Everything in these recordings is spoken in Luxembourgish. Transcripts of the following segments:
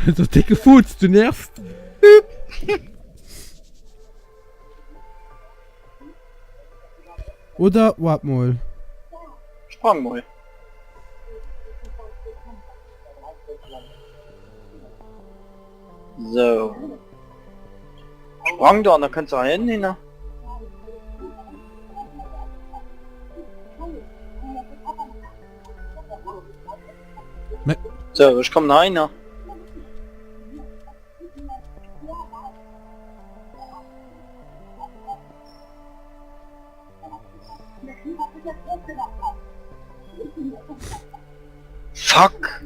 So dicke Fuuss, du nervst. Oder, wart mol. Sprang mol. So. Sprang do an da kënns du heihin hinner. So, ech kommen heihinner. Fuck!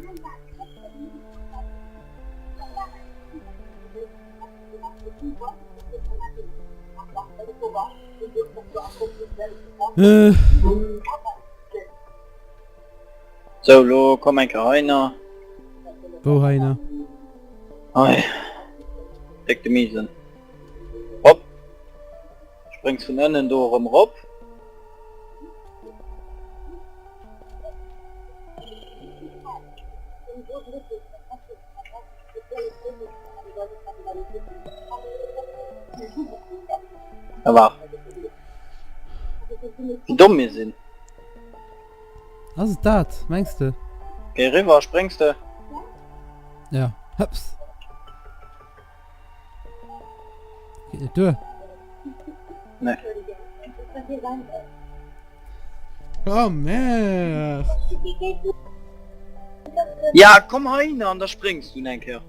Äh. So, lo komm eng Kéier heihinner. Wou heihinner? Hei. Déck de Miesen. Hopp. Spréngs vun ënnen do erëm erop. Awer wéi domm mir sinn. Ass et dat, mengs de? Géi eriwwer, spréngs de? Ja, hëps. Geet net duer. Nee. Oh merde. Ja, komm heihinner an da spréngs du eng Kéier.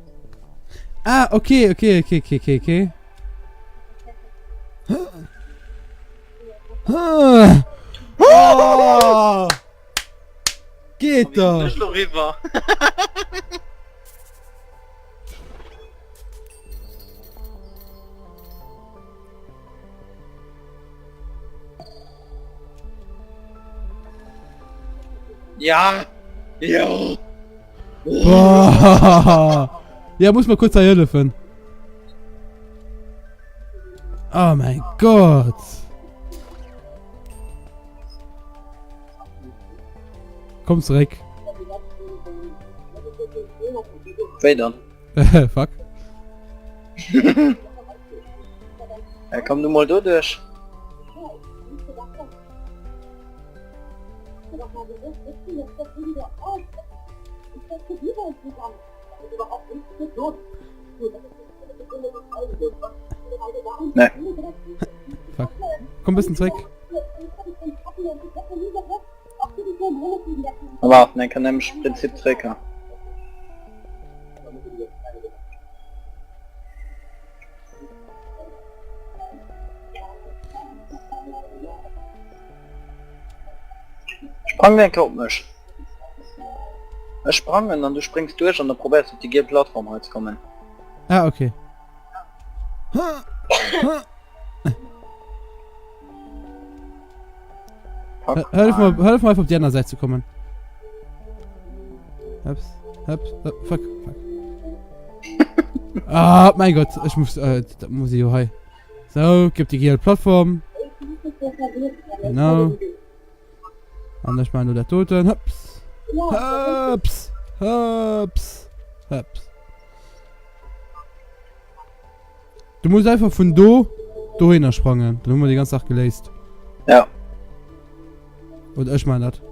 Ah, okay, okay, okay, okay, okay, okay. Oh! Geht doch! Ja! Ja! Boah. Ja, muss mal kurz da helfen. Oh mein Gott. Komm zurück. Wéi dann? Fuck. Ja, komm du mal do duerch. Nee. Fuck. Komm bisschen zurück. Wart, ne kann nämlich Prinzip Trecker. Sprang denk op mech. Ech sprangen an du springst duerch an da probéiers op déi giel Plattform hei ze kommen. Ah, okay. Hëllef mer, hëllef mer einfach op déi aner Säit ze kommen. Hups, hups, oh, fuck, fuck. Ah, mein Gott, ich muss, äh, da muss ich jo hei. So, gib die giel Plattform. Genau. An ech machen nur dat doten. Hups. Hups. Hups. Hups. Du musst einfach vun do dohinner sprangen. Dann hu mer déi ganz Saach geléist. Ja. Oder ech man dat.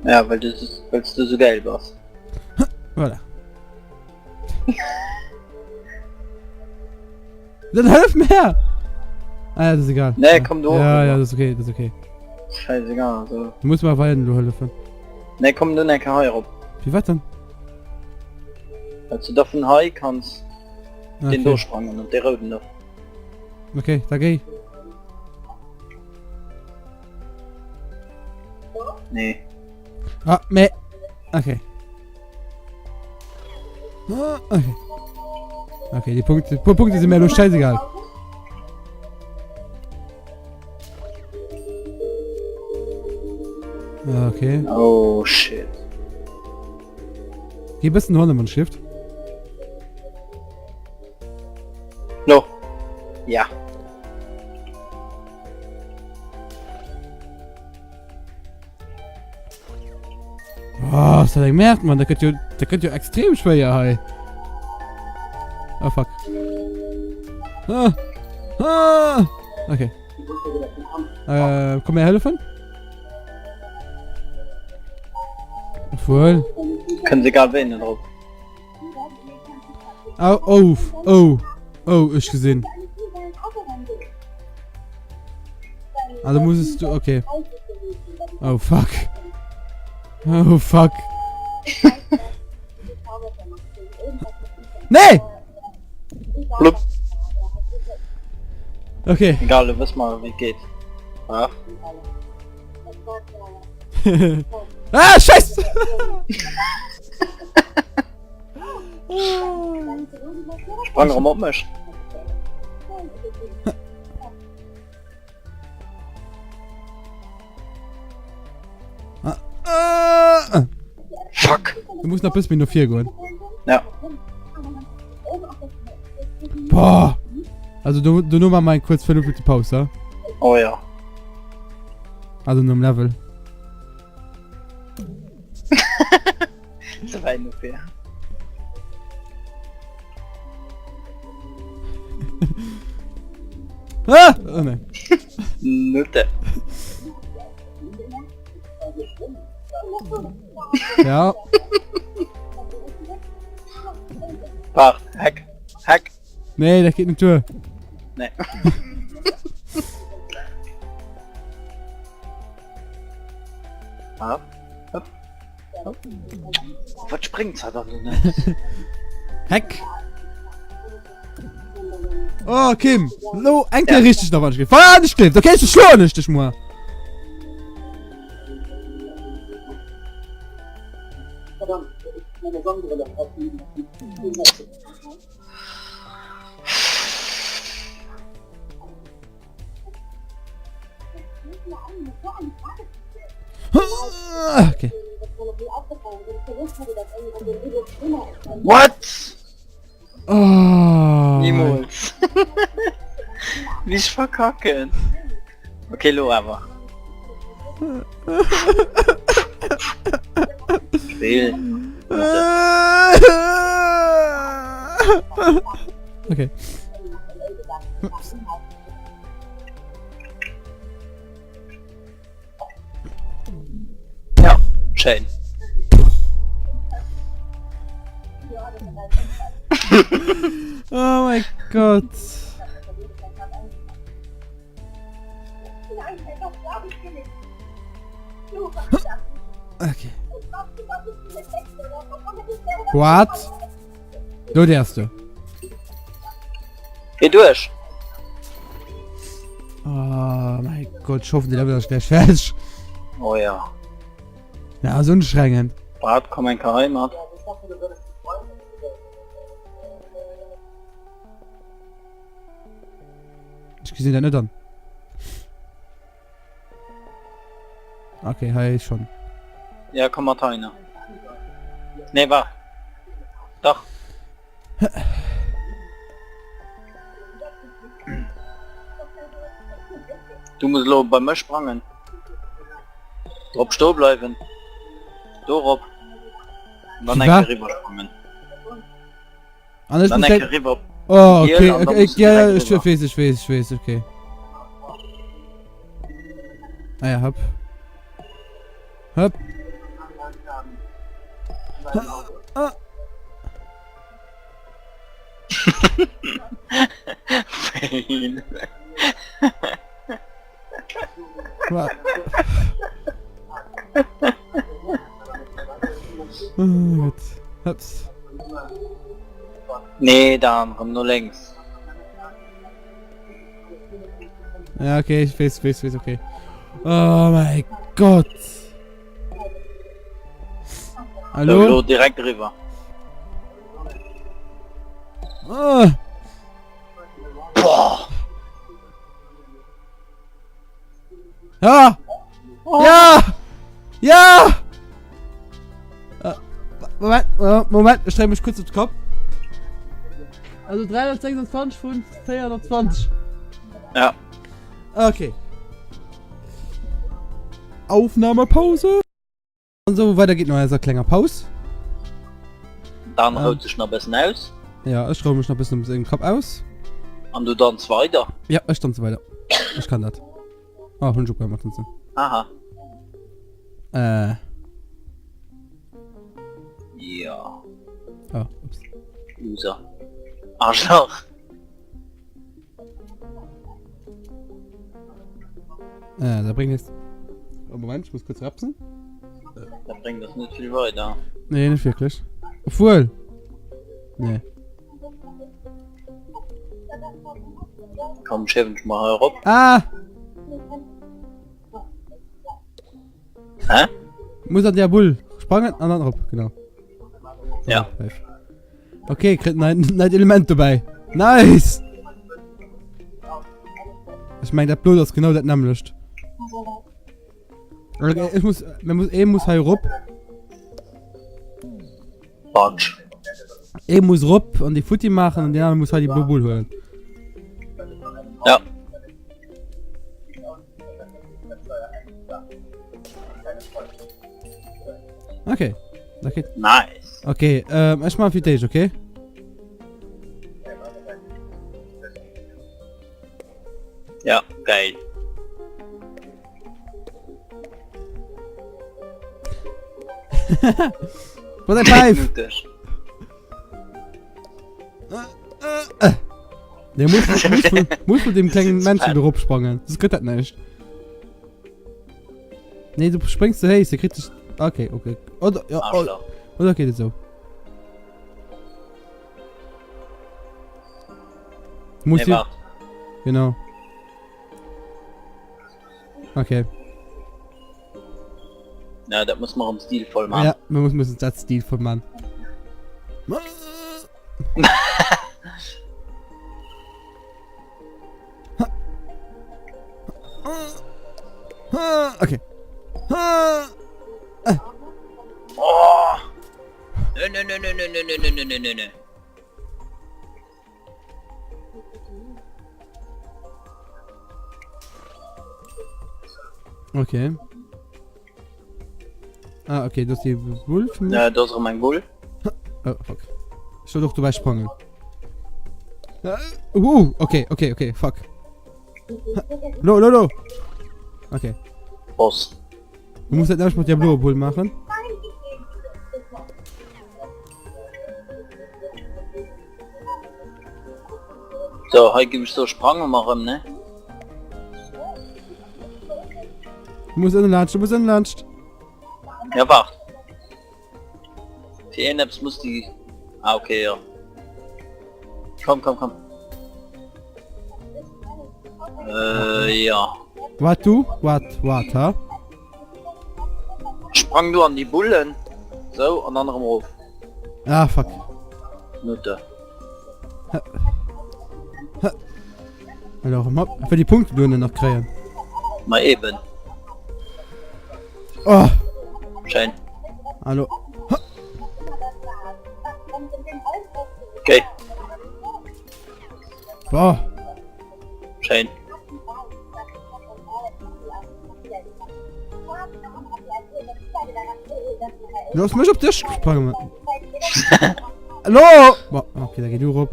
Ja, well du, wells du so geil bass. Voilà. Dann hëllef mir! Ah ja, das ist egal. Nee, komm du. Ja, ja, das ist okay, das ist okay. Scheißegal, also. Du musst mal weiter du hëllefen. Nee, komm du enke hei erop. Wie wat denn? Well du da vun hei kanns okay. den do sprangen und de rouden do. Okay, da géi. Nee. Ah, me. Okay. Ah, okay. Okay, die Punkte, die Punkte sind mir nur scheißegal. Ah, okay. Oh shit. Geh ein bisschen Hornemann Shift. No. Ja. Oh, ass dat eng Merde, Mann. Dat gëtt jo, dat gëtt jo extrem schwéier hei. Oh, fuck. Ah. Ah. Okay. Äh, komm mir helfen? Obwohl. Kënnt egal wéi net drop. Au, oh, oh, oh, ech gesinn. Also muss du, okay. Oh fuck. Oh fuck. Nee! Blub. Okay. Egal, du wëss mal wéi et geet. Ah. ah, Scheiß! Sprang erëm op mech. Ah, ah. Fuck. Du musst nach bis mir no vier goen. Ja. Boah. Also du, du nur mal mein kurz 5 Minuten Pause. Oh ja. Also nom Level. Ze wäit no vir. Ah! Oh nee. Nutte. Ja. Waart, Heck. Heck. Nee, dat geet net duer. Nee. Ah. Hopp. Hopp. Wat spréngt se dann do net? Heck. Oh, Kim. Lo, eng Kéier richteg nach, wann ech géif. Wann ech géif, okay, schloen ech dech muer. Okay. What? Oh. Niemals. Wie ich verkacken. Okay, lo awer. Spiel. Okay. Ja, schéin. Oh mein Gott. Okay. What? Do däers du. Geh duerch. Oh mein Gott, ich hoffe, die Level ist gleich fertig. Oh ja. Ja, ist anstrengend. Bart, komm eng Kéier hei mat. Ich gesinn dat net an. Okay, hei schon. Ja, komm mat heiner. Nee, war. Dach. Du muss lo bei mech sprangen. Drop sto bleiwen. Dorop. Und dann Wa? eng riwwer sprangen. An ech Dann muss eng direkt- riwwer. Oh, Giel okay, an dann okay, musst du ja, ja, direkt ich rüber. wees, ich wees, ich wees, okay. Ah ja, hopp. Hopp. Ah. Fail. Wa- Oh Gott. Hops. Nee, dann rëm no lénks. Ja, okay, ich wees, wees, wees, okay. Oh mein Gott. Hallo? Lo direkt riwwer. Ah. Boah. Ja! Oh. Ja! Ja! Äh, Moment, äh, Moment, ich stelle mich kurz auf den Kopf. Also 326 von 420. Ja. Okay. Aufnahmepause. An sou weider geet no eiser klenger Paus. Dan ähm. rout sech nach bëssen aus. Ja, ech rou mech nach bëssen um sengem Kapp aus. An du danz weider? Ja, ech danze weider. Ech kann dat. Ah, hunn ech opgehört mat tanzen. Aha. Äh. Ja. Ah, ups. Loser. Arschloch. Äh, da bringt es. Oh, Moment, ich muss kurz rapsen. Da bringt das nicht viel weiter. Nee, nicht wirklich. Obwohl. Nee. Komm, schäfen ich mal herab. Ah! Hä? Muss an der Bull sprangen an dann op, genau. Ja. Okay, kritt neit, neit Element dobäi. Nice! Ech meng dat Blot ass genau dat nämmlecht. Okay, ich muss, man muss, ee muss hei rop. Batsch. Ee muss rop an déi futti maachen an deen anere muss hei déi blo Bull huelen. Ja. Okay. Okay. Nice. Okay, ähm, ech maache fir d'éischt, okay? Ja, geil. Wat eng Päif! Mutig. Nee, muss, muss, muss, muss vun dem klengen Männchen do ropsprangen. Sonst gëtt dat näischt. Nee, du spréngs ze héich, se kritt sech. Okay, okay. Oder, ja, oh, Arschloch. oder geet et esou? Muss Nee, die, wart. genau. Okay. Ja, dat muss man am Stil voll machen. Ja, man muss müssen dat Stil voll man. Okay. Oh. Nö, nö, nö, nö, nö, nö, nö, nö, nö, nö, nö. Okay. Ah, okay, das ist die Bull für mich. Ja, das ist mein Bull. Oh, fuck. Ich soll doch dabei sprangen. Äh, uh, okay, okay, okay, fuck. Lo, lo, lo. Okay. Boss. Du musst das nämlich mit der blaue Bull machen. So, hei ginn ech so sprange mer erëm, ne? Du muss ënne laanscht, du muss ënne laanscht. Ja, waart. Fir een eppes muss déi... Ah, okay, ja. Komm, komm, komm. Äh, ja. Waart du, waart, waart, ha? Sprang du an déi Bullen. Sou, an dann erëm erof. Ah, fuck. Nutte. Alors, hopp, fir déi Punkte do nach kréien. Ma eben. Oh. Schein. Hallo. Okay. Boah. Schein. Du hast mech op Dësch gesprangen. Hallo! Boah, okay, da geht du rop.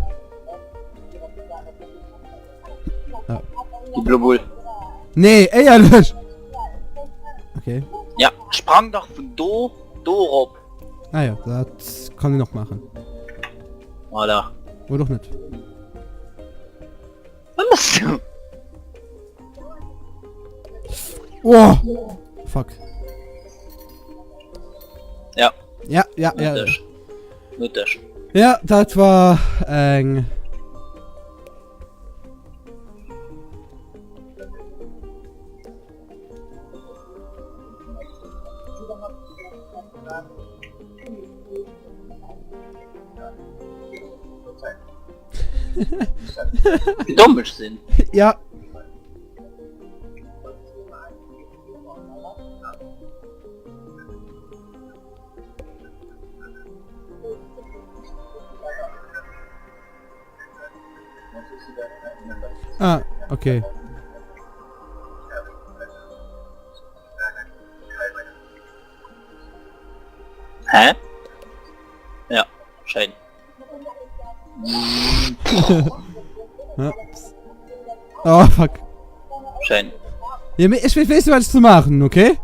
Ja. Die Blue Bull. Nee, éierlech! Okay. Ja, sprang dach vun do, do rop. Ah ja, dat kann ich noch machen. Voilà. Oder doch net. Wat machst du? Oh! Fuck. Ja. Ja, ja, ja. Nuttig. Nuttig. Ja, dat war eng. Wie domm ech sinn. Ja. Ah, okay. Hä? Ja, schéin. Oh, fuck. Schéin. Ja, mee ech weess, weess du, wat ech ze maachen hunn, okay?